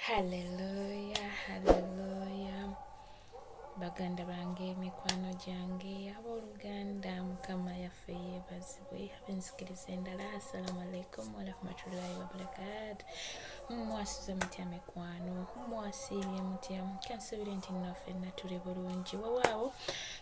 Hallelujah, hallelujah. Baganda bange, mikwano gyange, abooluganda, Mukama yaffe yeebazibwe. Ab'enzikiriza endala, assalamu alaikum warahmatullahi wabarakatu. Mwasuze mutya mikwano? Mwasiibye mutya? Kansuubire nti nno ffenna tuli bulungi. Wewaawo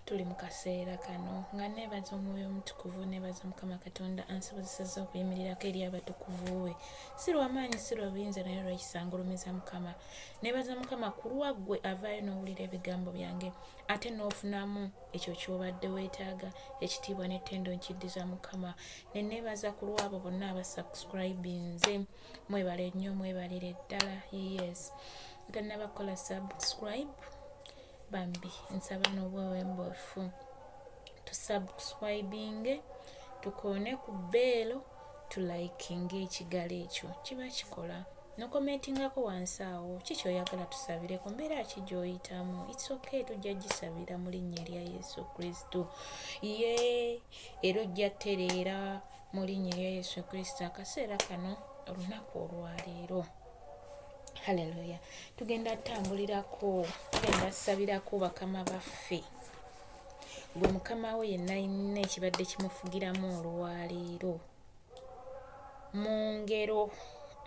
tuli mu kaseera kano nga neebaza Omwoyo Omutukuvu, neebaza Mukama Katonda ansobozesezza okuyimirirako eri abatukuvu be. Si lwa maanyi, si lwa buyinza, naye olw'ekisa ngulumiza Mukama. Neebaza Mukama ku lwa ggwe avaayo n'owulira ebigambo byange ate n'ofunamu ekyo ky'obadde weetaaga. Ekitiibwa n'ettendo nkiddiza Mukama. Ne neebaza ku lw'abo bonna abasubscribinze. Mwebale nnyo, mwebalire ddala. Yes, tannaba kukola subscribe, bambi nsaba n'obwewembuufu tusubscribinge, tukoone ku bbeelo, tulikinge ekigalo ekyo kiba kikola, nokomentingako wansi awo ki kyoyagala tusabireko, mbeera ki gy'oyitamu. It's okay, tujja gisabira mu linnya erya Yesu Kristo. Ye era ojja tereera mu linnya erya Yesu Kristo. Akaseera kano, olunaku olwaleero, haleluya, tugenda tambulirako, tugenda sabirako bakama baffe. Gwe mukama we yenna yenna ekibadde kimufugiramu olwaleero, mu ngero,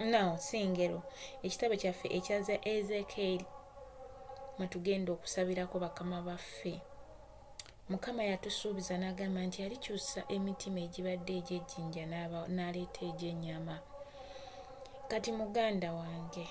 no si ngero, ekitabo kyaffe ekyaza Ezekeeri mwe tugenda okusabirako bakama baffe. Mukama yatusuubiza n'agamba nti alikyusa emitima egibadde egy'ejjinja n'aleeta egy'ennyama. Kati muganda wange,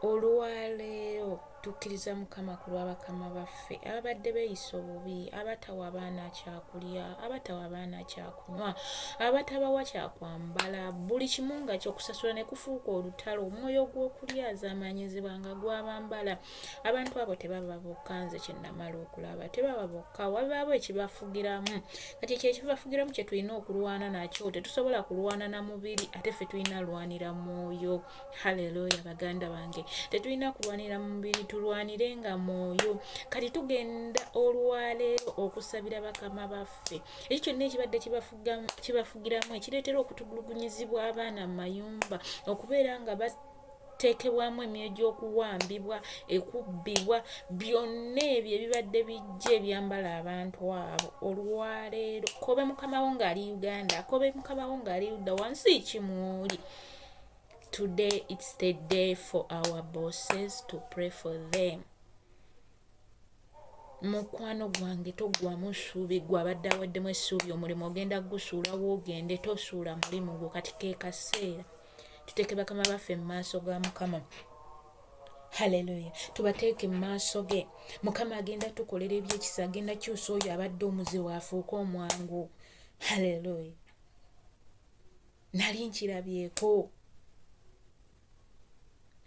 olwaleero tukkiriza Mukama ku lwa bakama baffe ababadde beeyisa obubi, abatawa abaana kyakulya, abatawa abaana kyakunywa, abatabawa kyakwambala, buli kimu nga kyokusasula ne kufuuka olutalo, omwoyo gw'okulyazaamaanyizibwa nga gwabambala. Abantu abo tebaba bokka, nze kye namala okulaba, tebaba bokka, wabaawo ekibafugiramu. Kati ekyo ekibafugiramu kye tulina okulwana nakyo. Tetusobola kulwana na mubiri, ate ffe tulina lwanira mwoyo. Haleluya, baganda bange, tetulina kulwanira mu mubiri, tulwanire nga mwoyo. Kati tugenda olwaleero okusabira bakama baffe, ekyo kyonna ekibadde kibafugiramu ekireetera okutulugunyizibwa abaana mu mayumba, okubeera nga bateekebwamu emyoyo gy'okuwambibwa, ekubbibwa, byonna ebyo ebibadde bijja ebyambala abantu abo. Olwaleero kobe mukama wo ng'ali Uganda, kobe mukama wo ng'ali ludda wansi kimwoli, today it's the day for our bosses, to pray for them. Mukwano gwange, toggwamu ssuubi. Gwe abadde aweddemu essuubi, omulimu ogenda gusuulawo ogende, tosuula mulimu gwo. Kati ke kaseera tuteeke bakama baffe mu maaso ga Mukama. Haleluya, tubateeke mu maaso ge. Mukama agenda tukolera ebyekisa, agenda kyusa oyo abadde omuzibu afuuke omwangu. Haleluya, nali nkirabyeko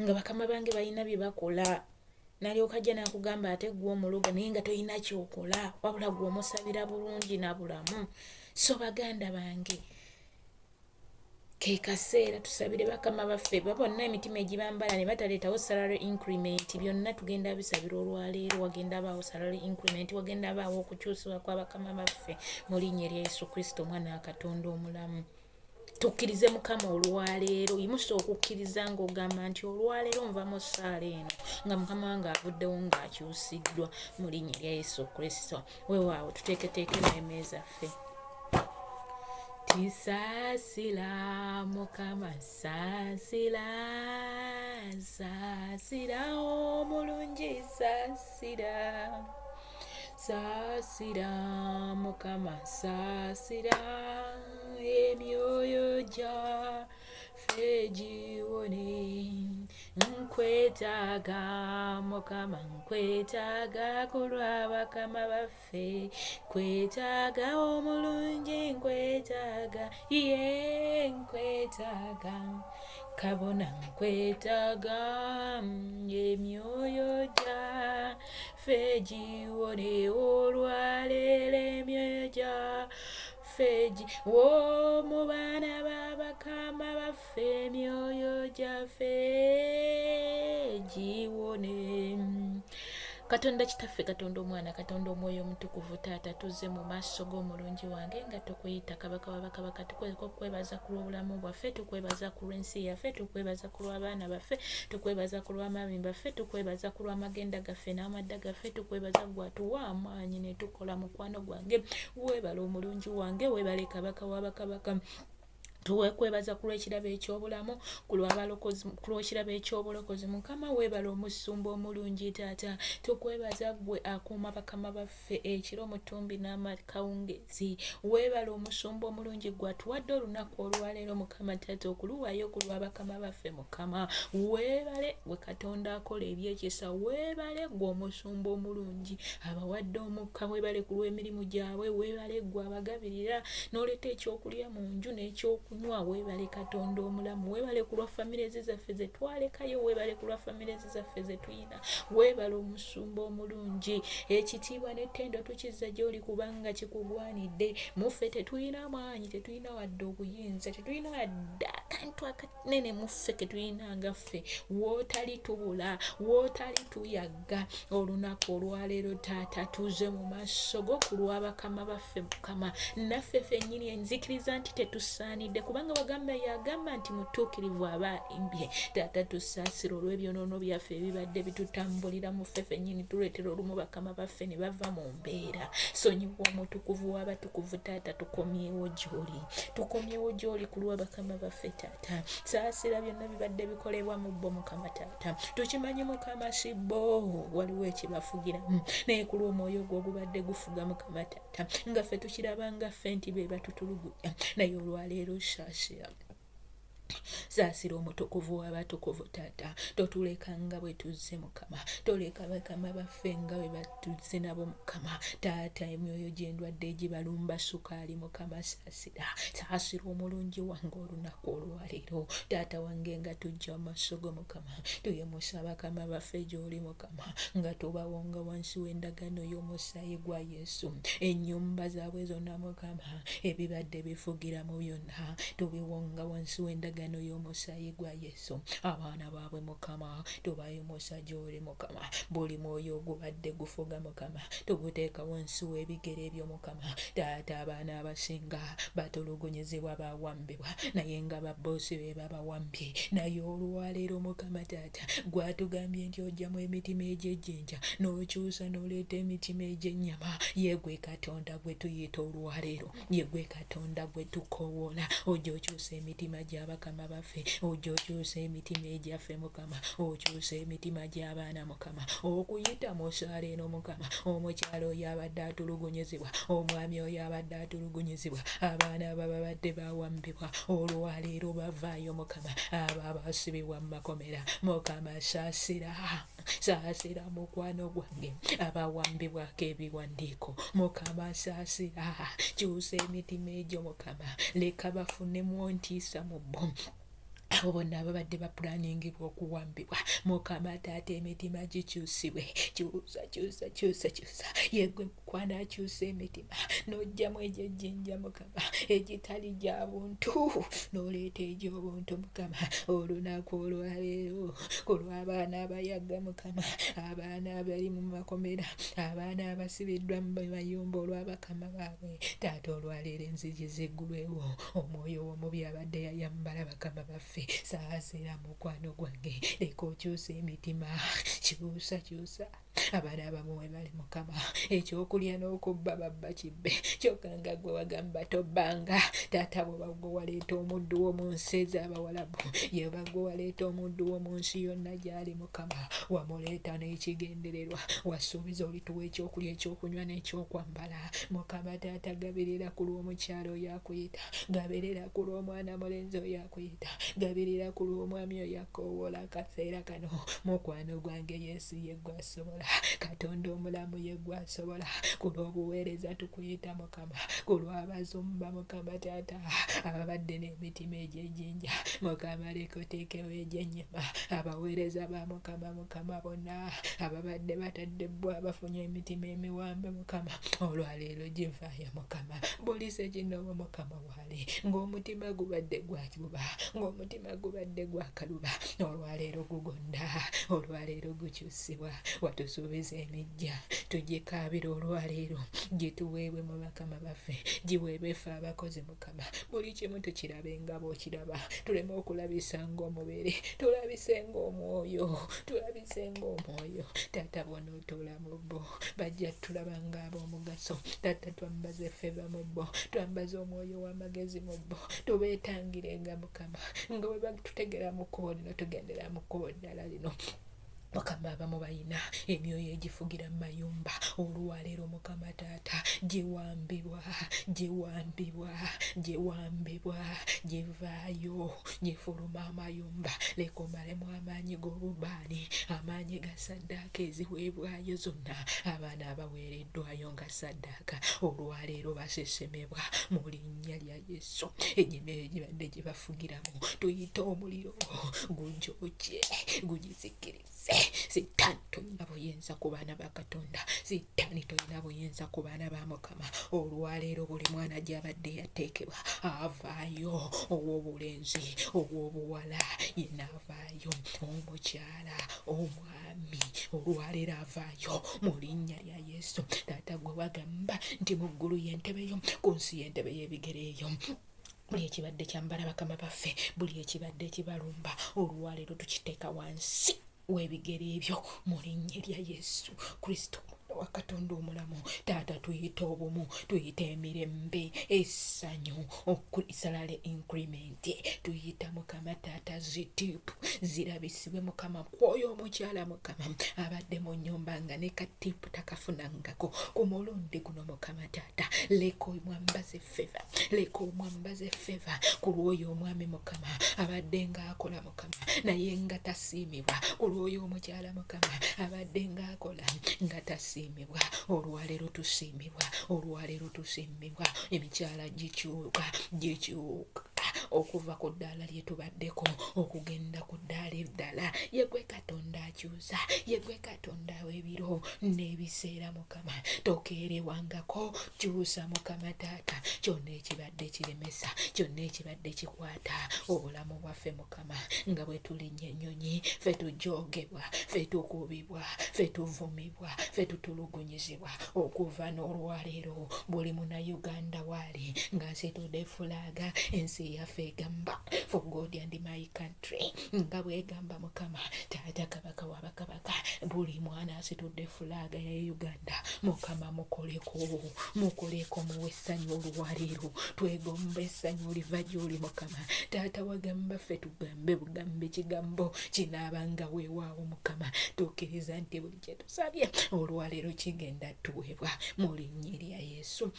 nga bakama bange balina bye bakola, nalyoka ajja n'akugamba ate gwe omuluga, naye nga tolina kyokola, wabula gwe omusabira bulungi na bulamu. So baganda bange, ke kaseera tusabire bakama baffe babonna emitima egibambala ne bataleetawo salary increment. Byonna tugenda bisabira olwaleero. Wagenda abaawo salary increment, wagenda abaawo okukyusibwa kw'abakama baffe mu linnya erya Yesu Kristo, omwana wa Katonda omulamu. Tukkirize Mukama olwaleero. Yimusa okukkiriza ng'ogamba nti olwaleero nva mu ssaala eno nga mukama wange avuddewo ng'akyusiddwa mu linnya erya Yesu Kristo. Weewaawo, tuteeketeeke emmeeme zaffe. Tisaasira Mukama, saasira, saasira omulungi, saasira, saasira Mukama, saasira emyoyo gyaffe giwone. Nkwetaaga Mukama, nkwetaaga ku lwa bakama baffe, kwetaaga omulungi, nkwetaaga, ye nkwetaaga kabona, nkwetaaga emyoyo gyaffe giwone olwaleero, emyoyo gyaffe wo mu baana b'abakama baffe, emyoyo gyaffe giwone. Katonda Kitaffe, Katonda Omwana, Katonda Omwoyo Omutukuvu, Taata, tuzze mu maaso g'omulungi wange nga tukuyita Kabaka wa bakabaka. Tukwebaza ku lw'obulamu bwaffe, tukwebaza ku lw'ensi yaffe, tukwebaza ku lw'abaana baffe, tukwebaza ku lw'amaami baffe, tukwebaza ku lw'amagenda gaffe n'amadda gaffe, tukwebaza gwe atuwa amaanyi ne tukola. Mukwano gwange, weebale omulungi wange, weebale Kabaka wa bakabaka. Tuwekwebaza ku lw'ekirabo eky'obulamu, ku lw'ekirabo eky'obulokozi. Mukama, weebale omusumba omulungi. Taata, tukwebaza ggwe akuuma bakama baffe ekiro mu ttumbi n'amakawungeezi. Weebale omusumba omulungi, ggwe atuwadde olunaku olwaleero, Mukama taata, okuluwaayo ku lwa bakama baffe. Mukama, weebale gwe Katonda akola ebyekisa. Weebale ggwe omusumba omulungi abawadde omukka. Weebale ku lw'emirimu gyabwe. Weebale ggwe abagabirira n'oleeta ekyokulya mu nju n'ekyokunywa. Weebale Katonda omulamu. Weebale ku lwa families zaffe ze twalekayo. Weebale ku lwa families zaffe ze tulina. Weebale omusumba omulungi. Ekitiibwa n'ettendo tukizza gy'oli kubanga kikugwanidde. Muffe tetulina maanyi, tetulina wadde obuyinza, tetulina wadde akantu akanene muffe ketulina nga ffe. Wootali tubula, wootali tuyagga. Olunaku olwaleero, taata, tuze mu maaso go ku lw'abakama baffe. Mukama, naffe ffennyini enzikiriza nti tetusaanidde, kubanga wagamba, yagamba nti mutuukirivu aba alimbye. Taata, tusaasira olw'ebyonoono byaffe ebibadde bitutambulira mu ffe ffennyini, tuleetera olumu bakama baffe ne bava mu mbeera. Sonyiwa omutukuvu w'abatukuvu. Taata, tukomyewo gy'oli, tukomyewo gy'oli ku lw'abakama baffe. Taata, saasira byonna bibadde bikolebwa mu bo. Mukama taata, tukimanyi, Mukama, si bo, waliwo ekibafugiramu, naye ku lw'omwoyo gwo ogubadde gufuga, Mukama taata, nga ffe tukiraba nga ffe nti be batutulugunya, naye olwaleero saasira, saasira omutukuvu w'abatukuvu. Taata, totuleka nga bwe tuzze. Mukama, toleka bakama baffe nga bwe batuzze nabo. Mukama taata, emyoyo gy'endwadde egibalumba, sukaali, Mukama saasira, saasira omulungi wange olunaku olwaleero. Taata wange, nga tujja mu maaso go, Mukama, tuyimusa bakama baffe gy'oli, Mukama, nga tubawonga wansi w'endagaano y'omusaayi gwa Yesu. Ennyumba zaabwe zonna, Mukama, ebibadde bifugiramu byonna tubiwonga wansi w'endagaano y'omusaayi gwa Yesu. Abaana baabwe, Mukama, tubayimusa gy'oli. Mukama, buli mwoyo ogubadde gufuga, Mukama, tuguteeka wansi w'ebigere ebyo. Mukama taata, abaana abasinga batulugunyizibwa, bawambibwa, naye nga babboosi be babawambye. Naye olwaleero, Mukama taata, gwatugambye nti ojjamu emitima egy'ejjinja n'okyusa n'oleeta emitima egy'ennyama. Ye gwe Katonda gwe tuyita olwaleero, ye gwe Katonda gwe tukoowoola. Ojja okyusa emitima gy'abakama baffe, ojja okyusa emitima egyaffe, Mukama, okyusa emitima gy'abaana, Mukama, okuyita mu ssaala eno. Mukama, omukyala oyo abadde atulugunyizibwa, omwami oyo abadde atulugunyizibwa, abaana abo babadde bawambibwa, olwaleero bavaayo. Mukama, abo abasibibwa mu makomera, Mukama, saasira, saasira mukwano gwange. Abawambibwako ebiwandiiko, Mukama, saasira, kyusa emitima egyo. Mukama, leka bafunemu ontiisa mu bo. Abo bonna ababadde bapulaningibwa okuwambibwa, Mukama taata, emitima gikyusibwe. Kyusa, kyusa, kyusa, kyusa. Yegwe mukwano akyusa emitima n'ojjamu egyo ejjinja, Mukama, egitali gya buntu n'oleeta egy'obuntu. Mukama, olunaku olwaleero ku lw'abaana abayagga, Mukama, abaana abali mu makomera, abaana abasibiddwa mu mayumba olw'abakama baabwe, taata, olwaleero enzigi ziggulwewo. Omwoyo w'omubi abadde yayambala bakama baffe, saasira mukwano gwange, leka okyusa emitima. Kyusa, kyusa. Abaana abamu we bali, Mukama, ekyokulya n'okubba babba kibbe, kyokka nga gwe wagamba tobbanga. Taata, bweba gwe waleeta omuddu wo mu nsi ez'Abawalabu, yeba gwe waleeta omuddu wo mu nsi yonna gy'ali, Mukama, wamuleeta n'ekigendererwa. Wasuubiza olituwa ekyokulya, ekyokunywa n'ekyokwambala. Mukama taata, gabirira ku lw'omukyalo oyo akuyita, gabirira ku lw'omwana mulenzi oyo akuyita, gabirira ku lw'omwami oyo akoowoola akaseera kano. Mukwano gwange, Yesu ye gwe asobola, Katonda omulamu ye gwe asobola. Ku lw'obuweereza tukuyita, Mukama, ku lw'abazumba, Mukama taata, ababadde n'emitima egy'ejjinja, Mukama, leka oteekewo egy'ennyama. Abaweereza ba Mukama, Mukama, bonna ababadde bataddebwa bafunye emitima emiwambe, Mukama, olwaleero givaayo. Mukama, buli sekinoomu, Mukama, waali ng'omutima gubadde gwakibuba ng'omutima Omutima gubadde gwakaluba, olwaleero gugonda, olwaleero gukyusibwa. Watusuubiza emijja, tugikaabira olwaleero, gituweebwe mu bakama baffe, giweebwe ffe abakozi Mukama. Buli kimu tukirabe nga bw'okiraba, tuleme okulabisa ng'omubiri, tulabise ng'omwoyo, tulabise ng'omwoyo. Taata, bw'onootuula mu bo, bajja tulaba ng'ab'omugaso. Taata, twambaze feva mu bo, twambaze omwoyo w'amagezi mu bo, tubeetangirenga Mukama, nga bwe batutegera mu kkubo lino, tugendera mu kkubo ddala lino. Mukama, abamu balina emyoyo egifugira mu mayumba. Olwaleero Mukama Taata, giwambibwa, giwambibwa, giwambibwa, givaayo, gifuluma amayumba. Leka omalemu amaanyi g'obubaani, amaanyi ga ssaddaaka eziweebwayo zonna. Abaana abaweereddwayo nga ssaddaaka olwaleero basesemebwa mu linnya lya Yesu. Emyoyo gibadde gibafugiramu, tuyite omuliro gugyokye, gugizikirize. Sitaani, tolina buyinza ku baana ba Katonda. Sitaani, tolina buyinza ku baana ba Mukama. Olwaleero buli mwana gy'abadde yateekebwa avaayo, ow'obulenzi, ow'obuwala, yenna avaayo, omukyala, omwami, olwaleero avaayo mu linnya lya Yesu. Taata, gwe wagamba nti mu ggulu y'entebe yo, ku nsi y'entebe y'ebigere eyo. Buli ekibadde kyambala bakama baffe, buli ekibadde kibalumba, olwaleero tukiteeka wansi w'ebigere ebyo mu linnya lya Yesu Kristo wa Katonda omulamu. Taata, tuyite obumu, tuyite emirembe, essanyu, salary increment, tuyita Mukama Taata zi tip zirabisibwe Mukama kwoyo omukyala Mukama abadde mu nnyumba nga ne ka tip takafunangako. Ku mulundi guno Mukama Taata, leka omwambaze favor, leka omwambaze favor. Ku lwoyo omwami Mukama abadde ng'akola Mukama naye nga tasiimibwa, ku lwoyo omukyala Mukama abadde ng'akola nga tasiimibwa, olwaleero tusiimibwa, olwaleero tusiimibwa. Emikyala gikyuka, gikyuka okuva ku ddaala lye tubaddeko okugenda ku ddaala eddala. Yegwe Katonda akyusa, yegwe Katonda w'ebiro n'ebiseera. Mukama, tokeerewangako. Kyusa Mukama Taata kyonna ekibadde kiremesa, kyonna ekibadde kikwata obulamu bwaffe Mukama, nga bwe tulinnya ennyonyi ffe tujoogebwa, ffe tukubibwa, ffe tuvumibwa, ffe tutulugunyizibwa. Okuva n'olwaleero buli Munnayuganda waali ng'asitudde flag, ensi yaffe egamba "For God and my country", nga bwegamba Mukama Taata, Kabaka wabakabaka, buli mwana asitudde flag ya Uganda, Mukama mukoleko, mukoleko, muwe essanyu. Olwaleero twegomba essanyu liva gy'oli Mukama Taata. Wagamba ffe tugambe bugambe kigambo, kinaabanga weewaawo. Mukama, tukkiriza nti buli kyetusabye olwaleero kigenda tuweebwa mu linnya erya Yesu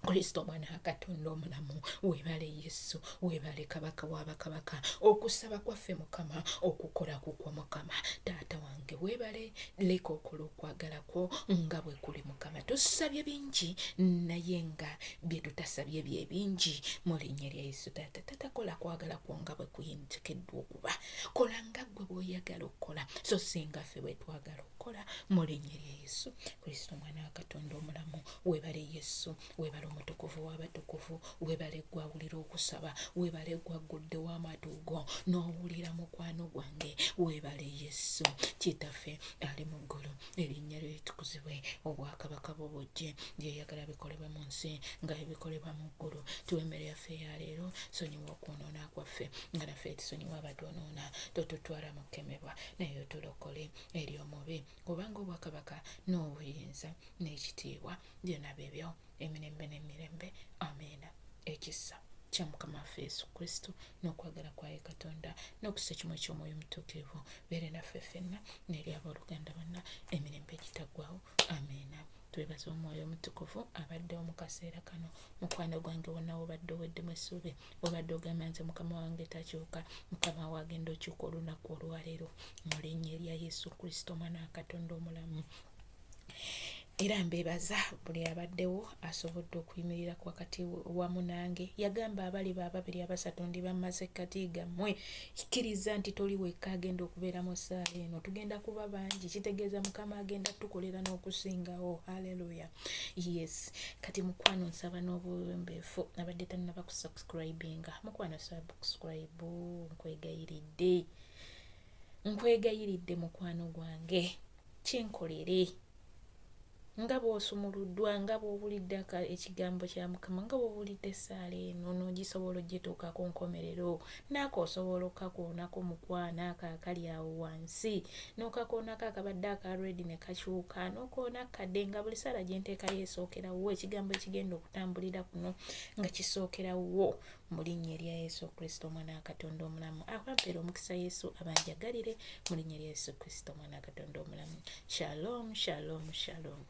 Kristo, omwana wa Katonda omulamu. Weebale Yesu, weebale Kabaka w'abakabaka. Okusaba kwaffe Mukama, okukola kukwo Mukama Taata wange, weebale. Leka okola okwagala kwo nga bwe kuli Mukama. Tusabye bingi, naye nga bye tutasabye bye bingi. Mu linnya lya Yesu, Taata, tatakola kwagala kwo nga bwe kuyinzekeddwa okuba. Kola nga ggwe bw'oyagala okukola, so singa ffe bwe twagala okukola, mu linnya lya Yesu Kristo, omwana wa Katonda omulamu. Weebale Yesu, weebale omutukuvu w'abatukuvu, weebale gwawulira okusaba, weebale gwagguddewo amatu go n'owulira mukwano gwange. Weebale Yesu. Kitaffe ali mu ggulu, erinnya lyo litukuzibwe, obwakabaka bwo bujje, byeyagala bikolebwe mu nsi nga ebikolebwa mu ggulu. Tuwe emmere yaffe eyaleero, sonyiwa okwonoona kwaffe nga naffe tusonyiwa abatwonoona, totutwala mu kkemebwa, naye otulokole eri omubi, kubanga obwakabaka n'obuyinza n'ekitiibwa byonna bibyo emirembe n'emirembe. Amiina. Ekisa kya Mukama waffe Yesu Kristo n'okwagala kwaye Katonda n'okussa ekimu eky'Omwoyo Omutuukirivu beere naffe ffenna n'eri abooluganda bonna emirembe egitaggwawo. Amiina. Twebaza Omwoyo Omutukuvu abaddewo mu kaseera kano. Mukwano gwange, wonna wobadde oweddemu essuubi, obadde ogamba nze Mukama wange takyuka, Mukama wagenda okyuka olunaku olwaleero mu linnya erya Yesu Kristo, omwana wa Katonda omulamu. Era mbeebaza buli abaddewo asobodde okuyimirira wakati wamu nange. Yagamba abaliba ababiri abasatu ndiba mu masekkati gammwe. Kkiriza nti toli wekka agenda okubeera mu ssaala eno. Tugenda kuba bangi. Kitegeeza Mukama agenda tukolera n'okusingawo. Haleluya. Yes. Kati mukwano nsaba n'obuwombeefu abadde tannaba kusubscribinga. Mukwano subscribe nkwegayiridde. Nkwegayiridde mukwano gwange. Kinkolere. Nga bw'osumuluddwa, nga bw'owulidde ekigambo kya Mukama, nga bw'owulidde essaala eno n'ogisobola ogituuka ku nkomerero, naako osobola okukakoonako mukwano ako akali awo wansi, n'okakoonako akabadde aka red ne kakyuka, n'okoona akadde nga buli ssaala gye nteekayo esookera wo, ekigambo ekigenda okutambulira kuno nga kisookera wo mu linnya erya Yesu Kristo omwana wa Katonda omulamu. Akwampeera omukisa Yesu abanjagalire mu linnya erya Yesu Kristo omwana wa Katonda omulamu. Shalom, shalom, shalom.